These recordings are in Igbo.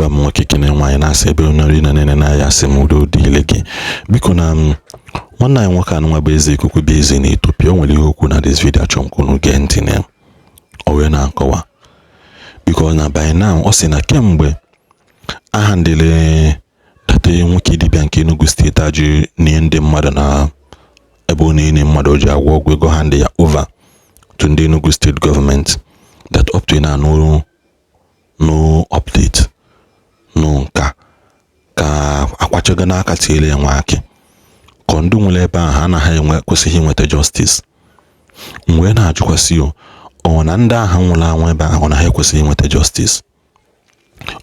Ekenekwa m nwoke, kene nwaanyị, na-asị ebe onye ori na nene na ya, asị m udo dịle gị. Biko, na nwanne anyị nwoke anụnwa bụ Eze Ikuku, bụ eze na Ethiopia, o nwere ihe okwu na this video achọrọ m ka unu gee ntị na ya. O wee na-akọwa, because na by now, ọ sị na kemgbe aha ndịle data nwoke dibịa nke Enugu Steeti ajụ nie ndị mmadụ na ebe ọ na-enye mmadụ o ji agwọ ọgwụ ego, hand ya over to ndị Enugu State government, that up to now, no update, no nka ka akwachago n'aka tiele ya nwa akị ka ndị nwere ebe ahụ anaghị enwe, kwesịghị inweta justice. M wee na-ajụkwasị o, ọ na ndị ahụ nwụrụ anwụ ebe ahụ na ha ekwesịghị inweta justice?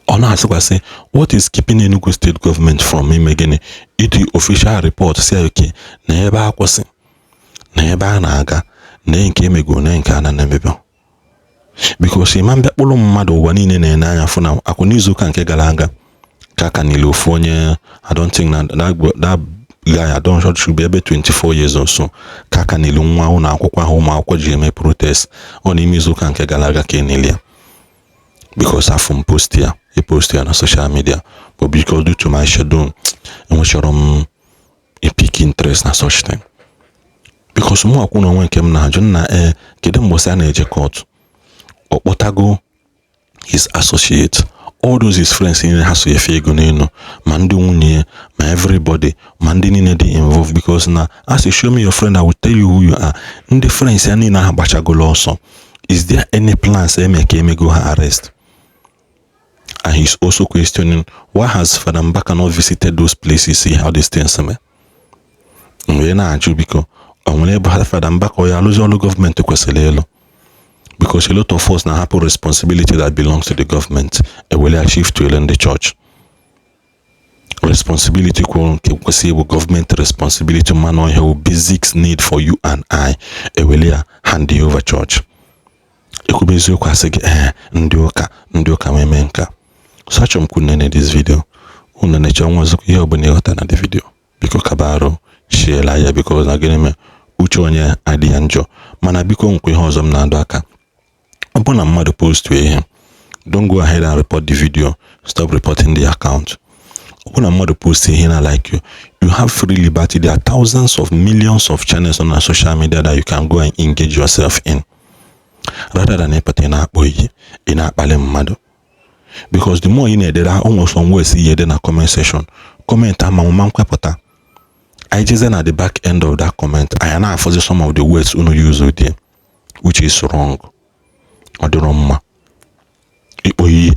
Ọ na-asịkwasị, what is keeping Enugu State government from ime gịnị? Ịdị official report si oke na ebe a kwụsị na ebe a na-aga na nke emego na nke a na-emebe, because ịma mbịa kpụrụ mmadụ ụwa niile na-ene anya fụ na akwụ. N'izuụka nke gara aga ka aka niile ofu onye, I don't think na that guy, I don't should be ebe 24 years or so, ka aka niile nwa ụlọ akwụkwọ ahụ ụmụ akwụkwọ ji eme protest. Ọ n'ime izuụka nke gara aga ka enili ya, because afọ m post ya, e post ya na social media, but because due to my schedule, enwechọrọ m pick interest na such thing, because mụ akwụ na onwe nke m na-ajụ nna, ee, kedu mgbọsị a na-eje court? Ọ kpọtago his associate, all those his friends niile ha so efe ego n'elu, ma ndị nwunye ya, ma everybody, ma ndị niile dị involved, because na as you show me your friend, I will tell you who you are. Ndị friends ya niile ahụ gbachagolo ọsọ. Is there any plans eme ka emego ha arrest? And he's also questioning, why has Father Mbaka not visited those places, see how these things eme? Wee na-ajụ, biko, ọ nwere ebe Father Mbaka ọ ya alụzi ọrụ gọọmenti kwesịrị ịlụ? Because a lot of us na-ahapụ responsibility that belongs to the government, ewere ya shift to ndị church. Responsibility kwuru nke kwesịrị ịbụ gọọmenti responsibility, mmanụ ọhịa wụ basics need for you and I, ewere ya hand over church. Ekwube eziokwu, asị gị, ee, ndị ụka, ndị ụka ma eme nka. So achọrọ m ka unu nene this video, unu necha nwa ọzọ, ihe ọbụla ịghọta na the video, biko kaba arụ shiela ya, biko. Na gịnị mee, uche onye adịghị njọ, mana biko, nkwa ihe ọzọ m na-adụ aka, ọ bụrụ na mmadụ post ihe, don't go ahead and report the video, stop reporting the account. Ọ bụrụ na mmadụ post ihe na like you have free liberty. There are thousands of millions of channels on our social media that you can go and engage yourself in, rather than ịpụta ị na-akpọ iyi, ị na-akpali mmadụ, because the more ị na-edere, o nwere some words ihe ede na comment section, comment ama mma nkwepụta anyị jeze na the back end of that comment, anyị na-afọzi some of the words unu use there, which is wrong. Ọ dịrọ mma ịkpọ iyi,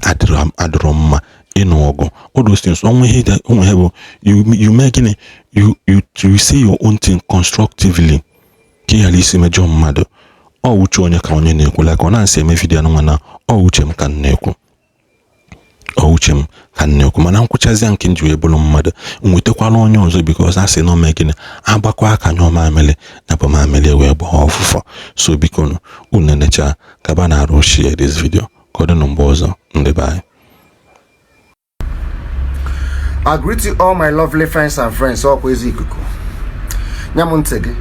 adịrọ mma ịnụ ọgụ, all those things. Onwe ihe, onwe ihe bụ you mee gịnị, you say your own thing constructively ka ị ghara isi mejọ mmadụ. Ọ uche onye ka onye na-ekwu, like ọ na-asị eme video anụnwa na ọ uche m ka m na-ekwu, ọ uche m ka m na-ekwu, mana nkwụchazịa nke m ji wee bụrụ mmadụ, m nwetakwala onye ọzọ, because a sị na ome gịnị, agbakọ aka nyụọ mamịrị na bụ mamịrị wee gbaa ọfụfọ. So biko nụ, unu nenecha, kaba na arụ share this video. Ka ọ dị na mgbe ọzọ, ndị be anyị. I greet you all, my lovely friends and friends. Ọkwa Ezi Ikuku. Nye m ntị gị.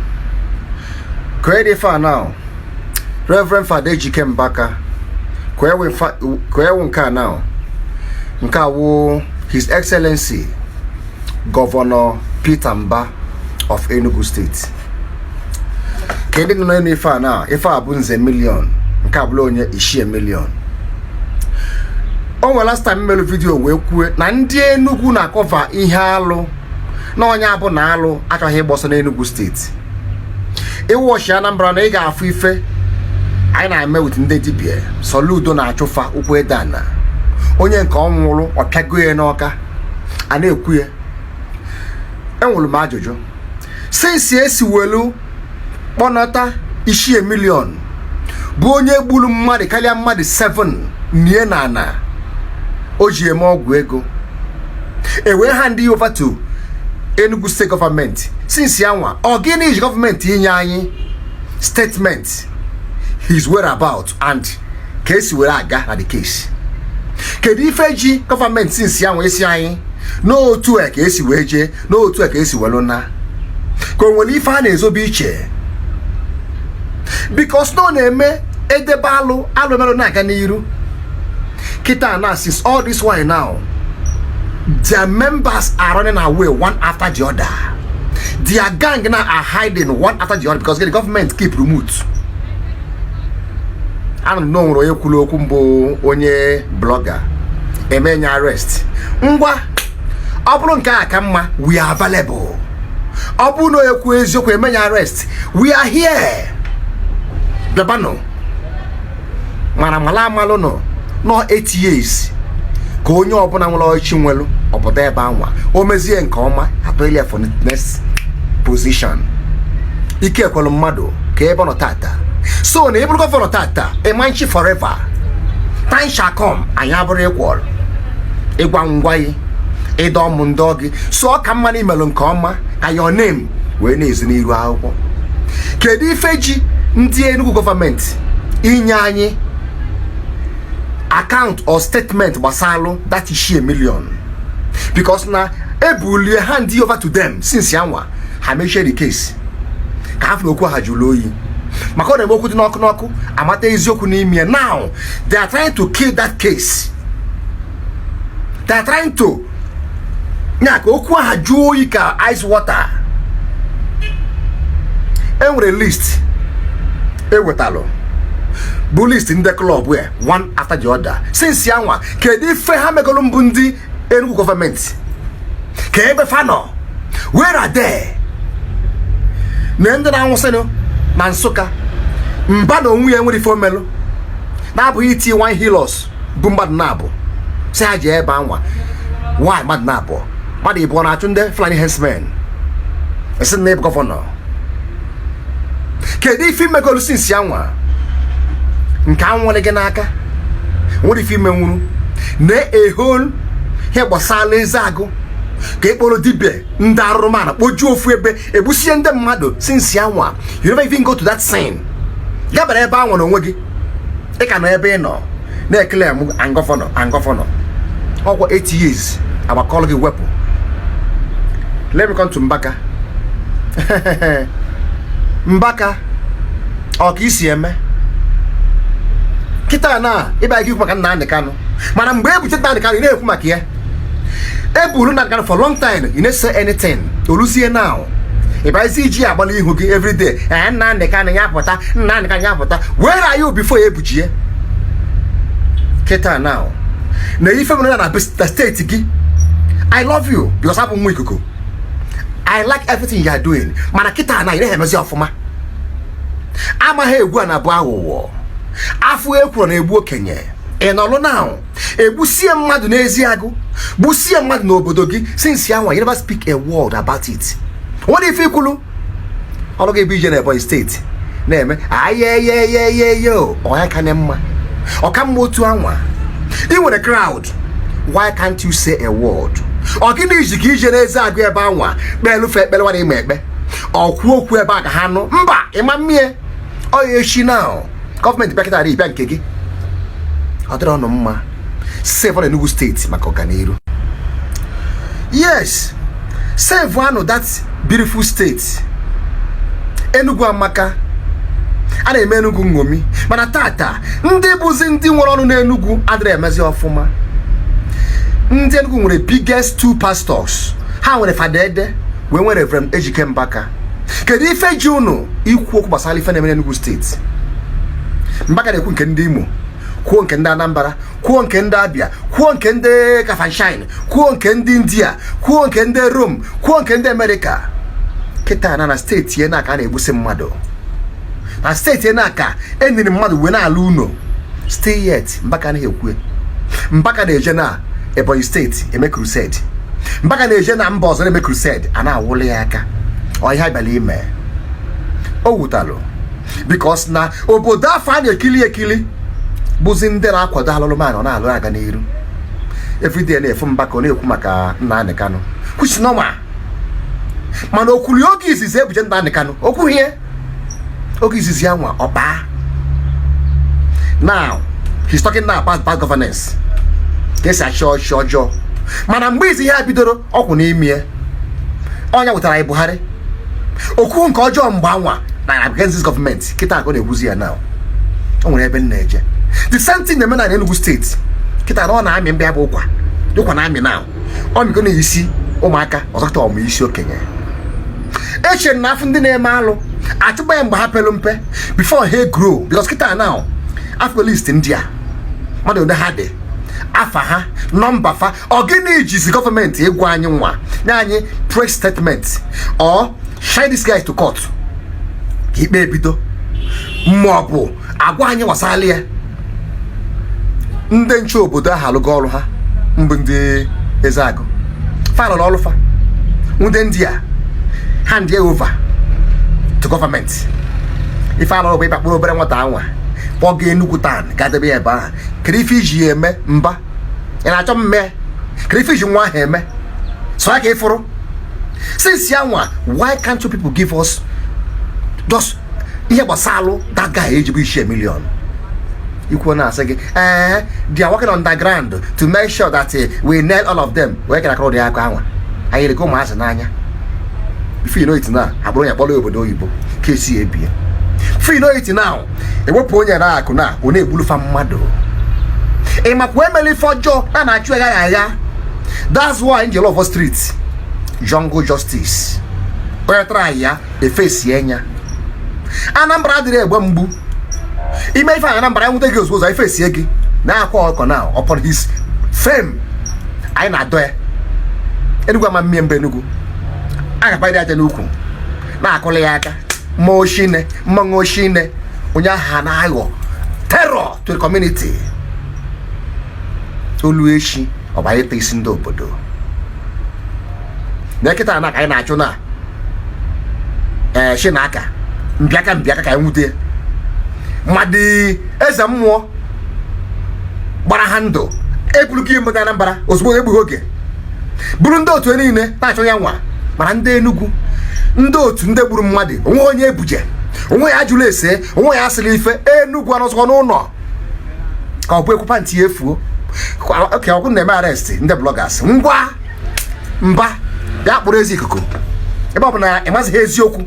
Ka dị fa now. Reverend Fada Ejike Mbaka. Ka ewu nke a now. Nke a wụ His Excellency Governor Peter Mba of Enugu State. Ka ndị nọ n'elu ife a now. Ife a bụ Nze Million. Nke a bụrụ onye Ishie Million. O nwere last time mmelụ video wee kwue na ndị Enugu na-akọva ihe alụ na onye abụ na alụ achọghị ịgba ọsọ n'Enugu Steeti. Ịwọchi Anambra na ị ga-afụ ife anyị na-eme with ndị dibịa Soludo na-achụfa ụkwụ edana onye nke ọ nwụrụ, ọ pịago ya n'ọka a na-ekwu ya. Enwere m ajụjụ: since esi welu kpọnata Ishie Million, bụ onye gburu mmadụ karịa mmadụ 7 nie na ana o ji eme ọgwụ ego, e wee hand over to Enugu State Government, since ya nwa, ọ gịnị ji gọọmenti inye anyị statement his whereabout and ka esi were aga na the case? Kedu ife ji gọọmenti since ya nwa esi anyị n'otu a ka esi wee jee, n'otu a ka esi welu na ka o nwere ife a na-ezobe iche? Because na ọ na-eme edebe alụ alụ merụ na-aga n'iru kịta na since all this while now. Their members are running away one after the other. Their gang now are hiding one after the other because the government keep remote. Anụ m na o nwere onye kwuru okwu mbụ, onye blogger emenye arrest. Ngwa, ọ bụrụ nke a ka mma, we are available. Ọ bụrụ na onye kwuo eziokwu emenye arrest, we are here. Bịabanụ mana mala amalụ nọ nọ 8 years ka onye ọbụla nwere ọchị nwelu ọpụta ebe anwa o mezie nke ọma, atụghịla for next position. Ike ekwelu mmadụ ka ebe ọ nọ tata. So na ịbụrụ governor tata, ịma nchi forever. Time shall come, anyị abụrụ equal. Ịgwa ngwa gị ịdọ ọmụ ndọ gị, so ọ ka mma na imelụ nke ọma ka your name wee na-ezi n'iru akwụkwọ. Kedu ife ji ndị Enugu gọọmenti inye anyị account or statement gbasalụ that ishie million? Because na ebulie hand over to them since yanwa ha mechie the case ka ha fụrụ okwu ha jụrụ oyi, maka ọ na-eme okwu dị n'ọkụ n'ọkụ, amata eziokwu n'ime ya. Now they are trying to kill that case. They are trying to nya ka okwu aha jụọ oyi ka ice water. Enwere list ewetalụ bụ list ndị club ya one after the other since ya nwa. Kedu ife ha megolu mbụ ndị Enugu gọọmenti ka ebe fa nọ? Where are they? Na ndị na-anwụsịnụ na Nsụka mba na onwe ya nwere ife omelụ na-abụghị iti one Hilux bụ mmadụ na-abụ si ha ji ebe anwa. Why mmadụ na-abụọ, mmadụ ịbụọ na-achụ ndị Fulani herdsmen, esi na ịbụ governor? Kedu ife imegolu since ya nwa nke anwụrụ gị n'aka nwere ife imenwuru na ehol ihe gbasara eze agụ ka ekporo dibịa ndị arụrụmana kpojuo ofu ebe egbusie ndị mmadụ since ya nwa? You never even go to that scene. Gabara ebe anwa na onwe gị, ị ka nọ ebe ị nọ na-ekele m and governor and governor. Ọkwa 8 years agbakọrọ gị wepụ. Let me come to Mbaka. Mbaka, ọ ka isi eme kịta na ịba gị ikwu maka Nnamdị Kanụ, mana mgbe ebute Nnamdị Kanụ, ị na-ekwu maka ya. Eburu Nnamdị Kanụ for long time, you no say anything. Oluzie now, ịbazi iji agbala ihu gị everyday, ee, Nnamdị Kanụ ya pụta, Nnamdị Kanụ ya pụta. Where are you before ya ebujie? Kịta now na ife mere na steeti gị. I love you because abụ nwa ikuku. I like everything you are doing, mana kịta na ị naghị emezi ọfụma. Amaghị egwu a na-abụ aghụghọ afọ ekwuro na-egbu okenye. Ị nọlụ now egbusie mmadụ n'ezi agụ, gbusie mmadụ n'obodo gị. Since ya nwa, you never speak a word about it. Nwere ife ikwulu ọrụ gị bụ ije na Ebonyi steeti na-eme ayeyeyeyeye. Ọya ka na mma, ọka mma otu anwa ị nwere crowd. Why can't you say a word? Ọ gịnị iji ka ije n'eze agụ ebe anwa kpelufe ekpere nwana ịma ekpe ọkwụ okwu ebe a ka ha nụ mba ịma mmie ọ ya echi now gọọmenti bịa kịta ịbịa nke gị, ọ dịrị ọnụ mma. Save on Enugu steeti maka ọganiru. Yes, save anụ that beautiful state. Enugu amaka, a na-eme Enugu nṅomi, mana tata ndị bụzi ndị nwere ọnụ n'Enugu adịrị emezi ọfụma. Ndị Enugu nwere biggest two pastors. Ha nwere Fada Ede wee nwere Reverend Ejike Mbaka. Kedu ife ji unu ikwu okwu gbasara ife na-eme n'Enugu steeti? Mbaka na-ekwu nke ndị Imo, kwuo nke ndị Anambra, kwuo nke ndị Abia, kwuo nke ndị Kafanchan, kwuo nke ndị India, kwuo nke ndị Rome, kwuo nke ndị Amerịka. Kịta na steeti ya na-aka a na-egbusi mmadụ na steeti ya na-aka eniri mmadụ wee na-alụ ụlọ. Still yet Mbaka anaghị ekwu. Mbaka na-eje na Ebonyi steeti eme crusade, Mbaka na-eje na mba ọzọ na-eme crusade, a na-awụli ya aka. Ọ ihe abịala ime o wutalụ because na obodo afọ a na-ekili ekili bụzi ndị na-akwado alụlụmanụ ọ na-alụ aga n'iru. Everyday na-efu Mbaka ọ na-ekwu maka Nnamdi Kanu, which is normal, mana o kwuru oge izizi ebuje Nnamdi Kanu, o kwughị ihe oge izizi ya nwa ọkpa. Now he's talking now about bad governance, ka esi achị ọchị ọjọọ, mana mgbe izi ihe a bidoro ọkwụ n'ime ya, ọnya wetara anyị Buhari. Okwu nke ọjọọ mgbe anwa na against this government, kịta akọ na-ekwuzi ya now. O nwere ebe m na-eje. The same thing na-eme na Enugu steeti kịta na ọ na-amị mbịa bụ ụkwa ụkwa na-amị now. Ọ mịgo na isi ụmụaka ọzọkta ọmụ isi okenye. Echere na afọ ndị na-eme alụ achụgba ya mgbe ha pelu mpe, before ha grow, because kịta now afọ list ndị a, mmadụ ole ha dị, afa ha, nọmba fa. Ọ gịnị jizi gọọmenti ịgwa anyị nwa nye anyị press statement or shine this guy to court ka ikpe ebido, ma ọ bụ agwa anyị gbasara ya? Ndị nche obodo ahụ alụgo ọrụ ha. Mbụ ndị Ezeagụ fa lụrụ ọrụ fa. Ndị ndị a hand ya over to gọọmenti. Ife alụrụ bụ ịbịa kpụrụ obere nwata anwa kpọga Enugwu tan ga debe ya ebe ahụ. Kedu ife iji ya eme? Mba, ị na-achọ mme? Kedu ife iji nwa ahụ eme? So ya ka ị fụrụ since ya nwa. Why can't you people give us just ihe gbasalụ that guy ejibu isi million? Ikwu na-asị gị, ee, they are working on the ground to make sure that we nail all of them. Wee kere akọrọ dị aka anwa anyị lego ụmụazị n'anya. Before you know it now, agbụrụ ya kpọrọ obodo oyibo ka esi ebie. Before you know it now, ewepụ onye na akụ na ọ na-egbulufa mmadụ. Ị makwa emela ife ọjọọ na na-achụ ya ya ya. That's why nje love street jungle justice. Onye tara ya efesi enya. Anambra adịrị egbe mgbu ime ife. Anambra nwute gị ozugbo ụzọ ifesie gị na-akwa ọkọ na upon his fame anyị na-adọ ya. Enugwu ama mmie mba. Enugwu a ga-akparị aja n'ukwu na-akụli ya aka. Mma oshine, mmanwụ oshine, onye ahụ na-aghọ terror to the community. Olu echi ọ bụ anyị isi ndị obodo na kịta na ka anyị na-achụ na ee shi na aka mbịaka mbịaka ka anyị nwute mmadụ. Eze mmụọ gbara ha ndụ eburu gị mbụ na Anambra ozugbo egbughị oge bụrụ ndị otu niile na-achọ ya nwa. Mana ndị Enugwu, ndị otu ndị gburu mmadụ, onwe onye ebuje, onwe ya ajụla ese, onwe ya asịrị ife. Enugwu anọzọkọ n'ụlọ ka ọ bụ ekwupa ntị ya efuo. Oke ọkwụ na-eme arrest ndị bloggers. Ngwa, mba, bịa kpụrụ ezi ikuku. Ebe ọ bụ na ị mazighị eziokwu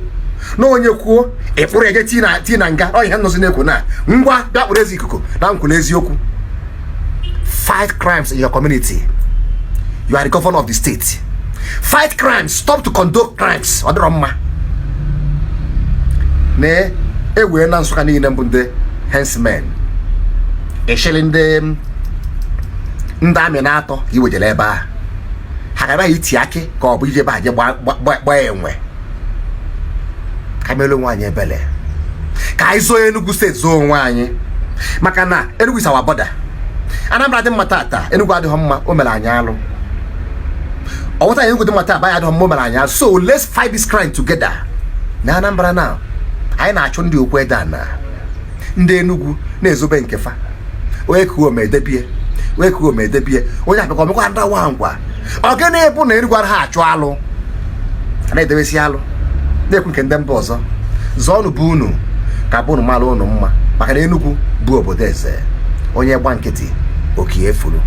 na onye kwuo ịkpụrụ eje tii na nga. Ọ ihe nnọzi na-ekwu na ngwa, bịa kpụrụ ezi ikuku na nkwụ n'eziokwu. Fight crimes in your community. You are the governor of the state. Fight crimes. Stop to condone crimes. Ọ dịrọ mma na ewee na Nsụka niile mbụ ndị herdsmen esheli ndị amị na-atọ ka iwejere ebe ahụ. Ha ga iti akị ka ọ bụ ije ebe a je gbaa enwe. Ka mere onwe anyị ebele, ka anyị zoo Enugu Steeti, zoo onwe anyị, maka na Enugu is our border. Anambra dị mma tata, Enugu adịghị mma, o mere anyị alụ. Ọwụta Enugu dị mma taa, baya adịghị mma, o mere anyị alụ. So let's fight this crime together. Na Anambra now, anyị na-achụ ndị okwu ede na ndị Enugu na-ezobe nke fa. Onye kuo ma edebie, onye kuo ma edebie, onye abịakwa omekwa ndị nwa ngwa. Ọ gịnị bụ na Enugu anaghị achụ alụ, a na-edebesi alụ, na-ekwu nke ndị mba ọzọ? Zọọnụ bụ unu ka bụ unu mara unu mma, maka na Enugu bụ obodo eze. Onye gba nkịtị okie efuru.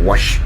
Wash.